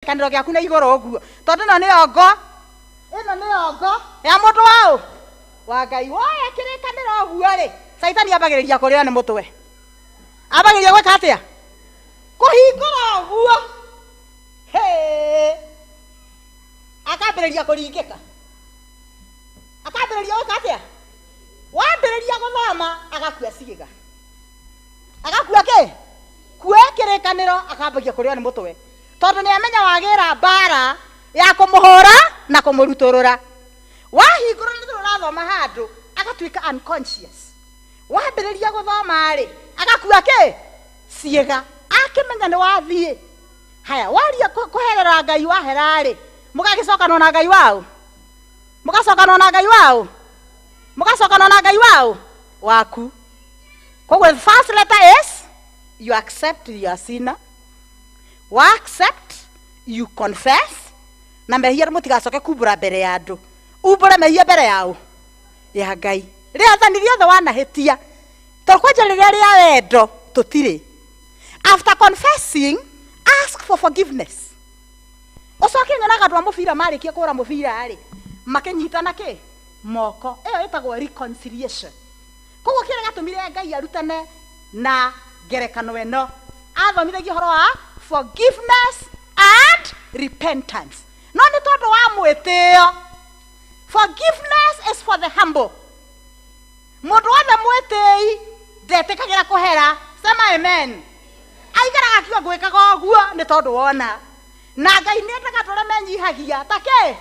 Kĩrĩkanĩro gĩaku na igũrũ ũguo, tondũ ĩno nĩyo ngo, ĩno nĩyo ngo ya mũndũ waũ wa Ngai. Woya kĩrĩkanĩro ũguo rĩ, Caitani ambagĩrĩria kũrĩo nĩ mũtwe, ambagĩrĩria gwĩka atĩa? Kũhingũra ũguo. Hĩ! Akambĩrĩria kũringĩka, akambĩrĩria gwĩka atĩa? Wambĩrĩria gũthoma agakua ciĩga, agakua kĩ? Kuoya kĩrĩkanĩro, akambagia kũrĩo nĩ mũtwe, tondũ nĩ amenya wagĩra mbara ya kũmũhũra na kũmũrutũrũra. Wahingũra nĩ ũrathoma handũ, agatuĩka unconscious. Wambĩrĩria gũthoma rĩ, agakua kĩ? Ciĩga. Akĩmenya nĩ wathiĩ. Haya, waria kũherera Ngai wahera rĩ, mũgagĩcokanwo na Ngai waũ? Mũgacokanwo na Ngai waũ? Mũgacokanwo na Ngai waũ? Waku. Koguo the first letter is you accept your sinner. Wa accept, you confess, na mehia mũtigacoke kumbũra mbere ya andũ. Umbũre mehia mbere yao ya Ngai. Rĩathani rĩothe wanahĩtia, tondũ kwanja rĩrĩa rĩa wendo tũtirĩ. After confessing, ask for forgiveness. Ũcoke nyonaga andũ a mũbira marĩkia kũhũra mũbira rĩ, makĩnyitana kĩ? Moko. Ĩyo ĩtagwo reconciliation. Koguo kĩrĩa gĩatũmire Ngai arutane na ngerekano ĩno, athomithagia ũhoro wa forgiveness and repentance. No nĩ tondũ wa mwĩtĩo. Forgiveness is for the humble. Mũndũ wothe mwĩtĩi ndetĩkagĩra kũhera. Sema amen. Aikaraga akiuga ngwĩkaga ũguo nĩ tondũ wona. Na Ngai nĩ endaga andũ arĩa menyihagia ta kĩ?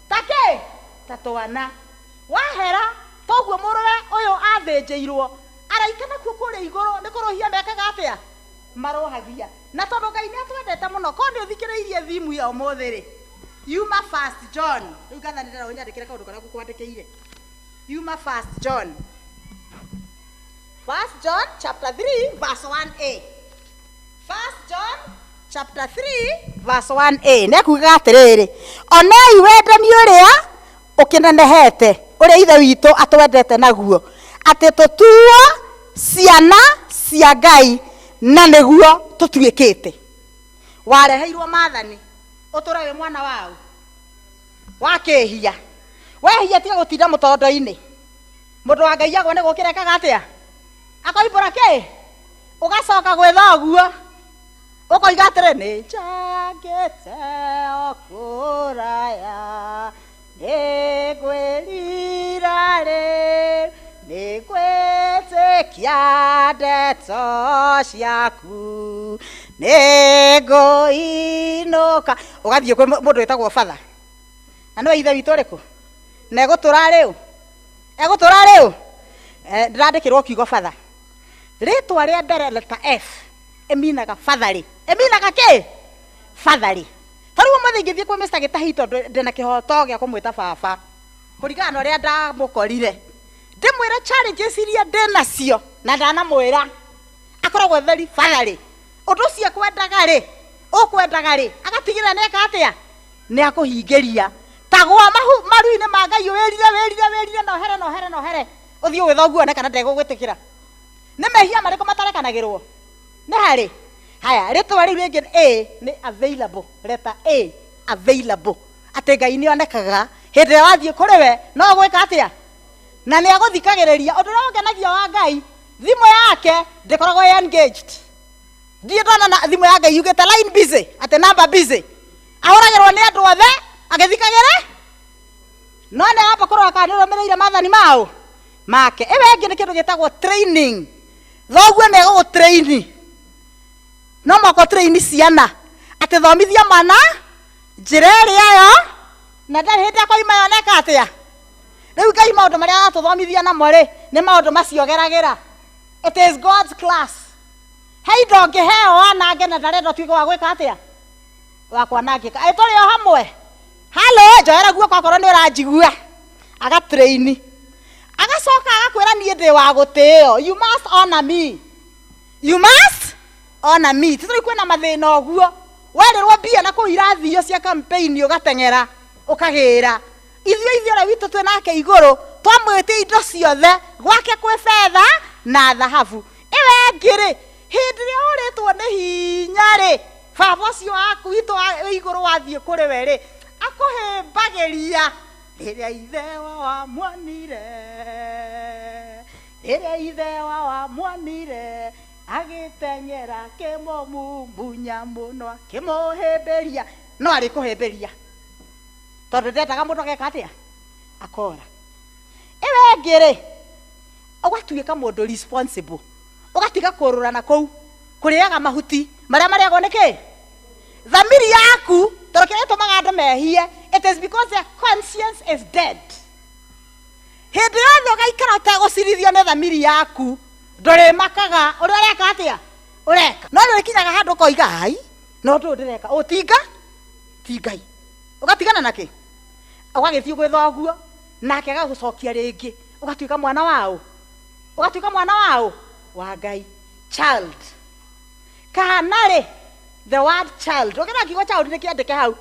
Ta kĩ? Ta twana. Wahera toguo mũrũwe ũyũ athĩnjĩirwo, araika nakuo kũrĩa igũrũ nĩ kũrũhia mekaga atĩa? Marũhagia. Na tondũ Ngai nĩ atwendete mũno, korwo nĩ ũthikĩrĩirie thimu ya ũmũthĩ rĩ, yuma First John. Rĩu ngathani ndĩrenda ũnyandĩkĩre kaũndũ karĩa ngũkwandĩkĩire. Yuma First John. First John chapter 3 verse 1a. First John chapter 3 verse 1a. Nĩ kugaga atĩrĩrĩ, onei wendani ũrĩa ũkĩnenehete, ũrĩa Ithe witũ atwendete naguo, atĩ tũtuo ciana cia Ngai, na nĩguo tũtuĩkĩte. Wareheirwo maathani ũtũre wĩ mwana waũ? Wa kĩhia. Wehia tiga gũtinda mũtondo-inĩ. Mũndũ wa Ngai agwo nĩ gũkĩra ekaga atĩa? Akoimbũra kĩ? Ũgacoka gwĩ thoguo ũkoiga atĩrĩ, nĩ njangĩte o kũraya, nĩ ngwĩrira rĩu, nĩ ngwĩtĩkia ndeto ciaku, nĩ ngũinũka. Ũgathiĩ kwĩ mũndũ wĩtagwo batha, na nĩwe ithe witũ ũrĩkũ? Na egũtũra rĩu? Egũtũra rĩu? Ndĩrandĩkĩrwo kiugo batha. Rĩtwa rĩa mbere letter F ĩminaga fatherly. Ĩminaga kĩ? Fatherly. Ta rĩu ũmũthĩ ingĩthiĩ kwĩ Mr. Gĩtahi tondũ ndĩna kĩhoto gĩa kũmwĩta baba kũringana na ũrĩa ndamũkorire, ndĩmwĩre challenges iria ndĩnacio na ndanamwĩra, akoragwo very fatherly. Ũndũ ũcio ekwendaga rĩ, ũkwendaga rĩ, agatigĩrĩra nĩ eka atĩa? Nĩ akũhingĩria. Ta gwa maru-inĩ ma Ngai wĩrire, wĩrire, wĩrire na ũhere, na ũhere, na ũhere, ũthiĩ gwĩ thoguo one kana ndegũgwĩtĩkĩra. Nĩ mehia marĩkũ matarekanagĩrwo? Nĩ harĩ? Haya, rĩtwa rĩu rĩngĩ A nĩ available, letter A, available. Atĩ Ngai nĩ onekaga hĩndĩ ĩrĩa wathiĩ kũrĩ we, no gwĩka atĩa? Na nĩ agũthikagĩrĩria. Ũndũ ũrĩa ũngenagia wa Ngai, thimũ yake ndĩkoragwo ĩ engaged. Ndirĩ ndona na thimũ ya Ngai yugĩte line busy, atĩ number busy. Ahũragĩrwo nĩ andũ othe agĩthikagĩrĩ, no nĩ aramba kũrora kana nĩ ũrũmĩrĩire maathani mao make. Ĩyo ĩngĩ nĩ kĩndũ gĩtagwo training. Thoguo nĩ egũgũtrain, no mũhaka ũtrain ciana, atĩ thomithia mwana njĩra ĩrĩa yo, na ndarĩ hĩndĩ akoima yo neka atĩa. Rĩu Ngai maũndũ marĩa aratũthomithia namo rĩ, nĩ maũndũ macio geragĩra. It is God's class. He indo ũngĩheo wanange na ndarenda ũtuĩke wa gwĩka atĩa? Wa kwanangĩka. Ĩ tũrĩ o hamwe? Halo, njoera guoko akorwo nĩ ũranjigua. Agatrain. Agacoka agakwĩra niĩ ndĩ wa gũtĩo. You must honor me. You must honor me. Ti tũrĩ kwĩna mathĩna ũguo. Werĩrwo mbia na kũu irathio cia campaign ũgateng'era, ũkagĩra. Ithuĩ ithuĩ ũrĩa witũ twĩ nake igũrũ, twamwĩtia indo ciothe, gwake kwĩ betha na thahabu. Ĩyo ĩngĩ rĩ, hĩndĩ ĩrĩa ũrĩtwo nĩ hinya rĩ, baba ũcio waku witũ wĩ Igũrũ wathiĩ kũrĩ we rĩ, akũhĩmbagĩria rĩrĩa ithe wa wamuonire, rĩrĩa ithe wa wamuonire, agĩteng'era akĩmũmumunya mũno, akĩmũhĩmbĩria. No arĩkũhĩmbĩria tondũ ndendaga mũndũ ageka atĩa, akora. Ĩyo ĩngĩ rĩ, ũgatuĩka mũndũ responsible, ũgatiga kũrũra na kũu kũrĩaga mahuti marĩa marĩagwo nĩ kĩ thamiri yaku, tondũ kĩrĩa gĩtũmaga andũ mehie, it is because their conscience is dead. Hĩndĩ yothe ũgaikara ũtegũcirithio nĩ thamiri yaku, ndũrĩmakaga ũrĩa ũreka atĩa ũreka, no nĩũrĩkinyaga handũ ũkoiga ai, no ũndũ ũyũ ndĩreka ũtinga ti Ngai, ũgatigana nakĩ, ũgagĩthiĩ gwĩ thoguo, nake agagũcokia rĩngĩ, ũgatuĩka mwana waũ, ũgatuĩka mwana waũ wa Ngai. Child kana rĩ, the word child, ũkĩona kiugo child nĩ kĩandĩke hau,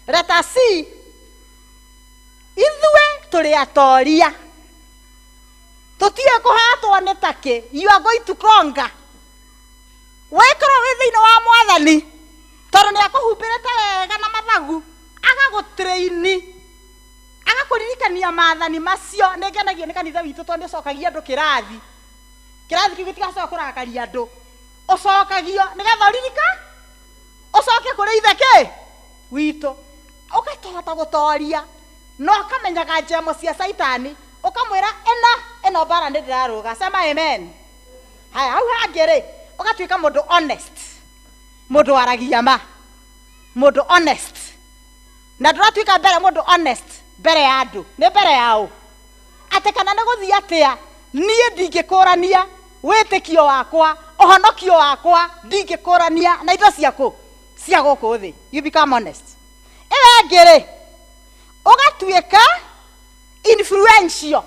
letter C. Ithuĩ tũrĩ atoria, tũtiũĩ kũhatwo nĩ takĩ. You are going to conquer. Wĩkorwo wĩ thĩinĩ wa Mwathani, tondũ nĩ akũhumbĩrĩte wega na mathagu, agagũtraini, agakũririkania maathani macio. Nĩ ngenagio nĩ kanitha witũ tondũ nĩ ũcokagia andũ kĩrathi. Kĩrathi kĩu gĩtigacoka kũrakaria andũ, ũcokagio nĩgetha ũririka ũcoke kũrĩ ithe kĩ witũ, ũkahota gũtoria na ũkamenyaga njemo cia Caitani, ũkamwĩra ĩno ĩno mbara nĩ ndĩrarũga. Sema amen. Haya, hau hangĩ rĩ, ũgatuĩka mũndũ honest, mũndũ waragia ma, mũndũ honest, na ndũratuĩka mbere mũndũ honest mbere ya andũ, nĩ mbere yao atĩ kana nĩ gũthiĩ atĩa, niĩ ndingĩkũrania wĩtĩkio wakwa, ũhonokio wakwa ndingĩkũrania na indo ciaku cia gũkũ thĩ. You become honest. Ĩyo ĩngĩ rĩ, ũgatuĩka influential.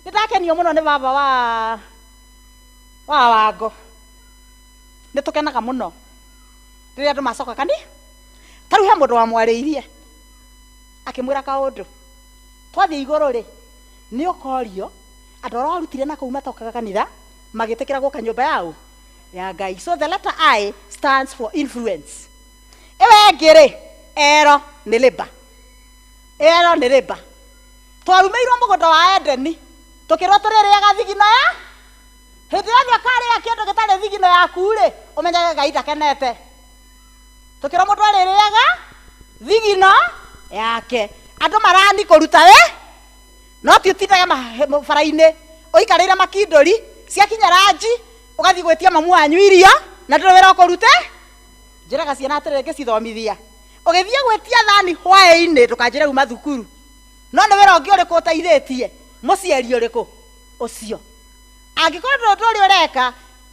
Nĩ ndakenio mũno nĩ baba wa Wango. Nĩ tũkenaga mũno rĩrĩa andũ macoka kani. Ta rĩu he mũndũ wamwarĩirie akĩmwĩra kaũndũ, twathiĩ igũrũ rĩ, nĩ ũkorio andũ arĩa warutire na kũu matokaga kanitha magĩtĩkĩra gũka nyũmba yao ya Ngai. So the letter I stands for influence. Ĩyo ĩngĩ rĩ, ero nĩ labor, ero nĩ labor. Twarumĩirwo mũgũnda wa Edeni, tũkĩrwo tũrĩrĩaga thigino ya hĩndĩ yothe. Ũkarĩa kĩndũ gĩtarĩ thigino yaku rĩ, ũmenyage Ngai ndakenete. Tũkĩrwo mũndũ arĩrĩaga thigino yake. Andũ marani kũruta we, no ti ũtindage bara-inĩ ũikarĩire makindũri, ciakinya ranji ũgathiĩ gwĩtia mamu wanyu irio na ndũrĩ wĩra ũkũrute. Njĩraga ciana atĩrĩrĩ, ngĩcithomithia, ũgĩthiĩ gwĩtia thani hwaĩ-inĩ, ndũkanjĩre uma thukuru, no nĩ wĩra ũngĩ ũrĩkũ ũteithĩtie mũciari ũrĩkũ ũcio? Angĩkorwo ndũrĩ ũndũ ũrĩa ũreka,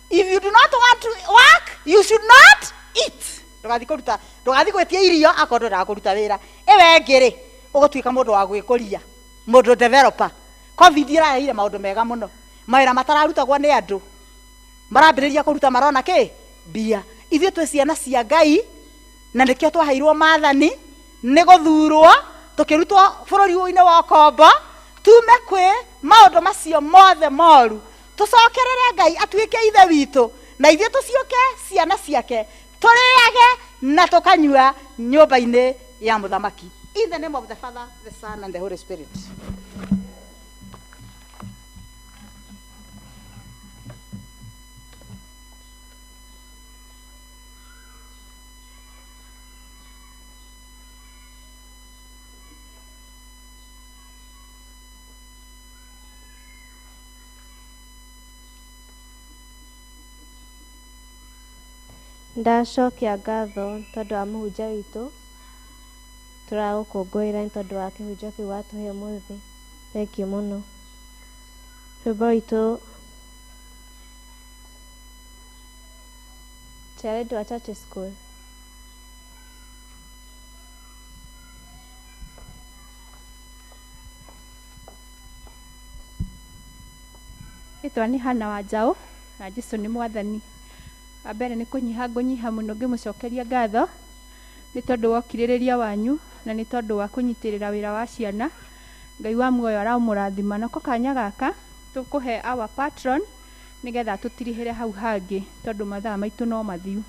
if you do not want to work, you should not eat. Ndũgathiĩ kũruta, ndũgathiĩ gwĩtia irio akorwo ndwendaga kũruta wĩra. Ĩyo ĩngĩ rĩ, ũgũtuĩka mũndũ wa gwĩkũria, mũndũ developer. Covid ĩrareheire maũndũ mega mũno, mawĩra matararutagwo nĩ andũ marambĩrĩria kũruta, marona kĩ mbia. Ithuĩ twĩ ciana cia Ngai, na nĩkĩo twaheirwo maathani nĩ gũthurwo, tũkĩrutwo bũrũri-inĩ wa ũkombo, tume kwĩ maũndũ macio mothe moru, tũcokerere Ngai atuĩke ithe witũ, na ithuĩ tũciũke ciana ciake, tũrĩage na tũkanyua nyũmba-inĩ ya mũthamaki. In the name of the Father, the Son and the Holy Spirit. Ndacokia ngatho tondũ wa mũhunjia witũ, tũragũkũngũĩra nĩ tondũ wa kĩhunjio kĩu watũhe ũmũthĩ. Thank you mũno. Rwĩmbo rwitũ Chairlady wa Church School. Rĩtwa nĩ Hana wa Njaũ na Jesu nĩ Mwathani. Wa mbere nĩ kũnyiha ngũnyiha mũno ngĩmũcokeria ngatho nĩ tondũ wa ũkirĩrĩria wanyu na nĩ tondũ wa kũnyitĩrĩra wĩra wa ciana. Ngai wa muoyo aramũrathima. Nako kanya gaka tũkũhe our patron nĩgetha tũtirihĩre hau hangĩ tondũ mathaa maitũ no mathiu.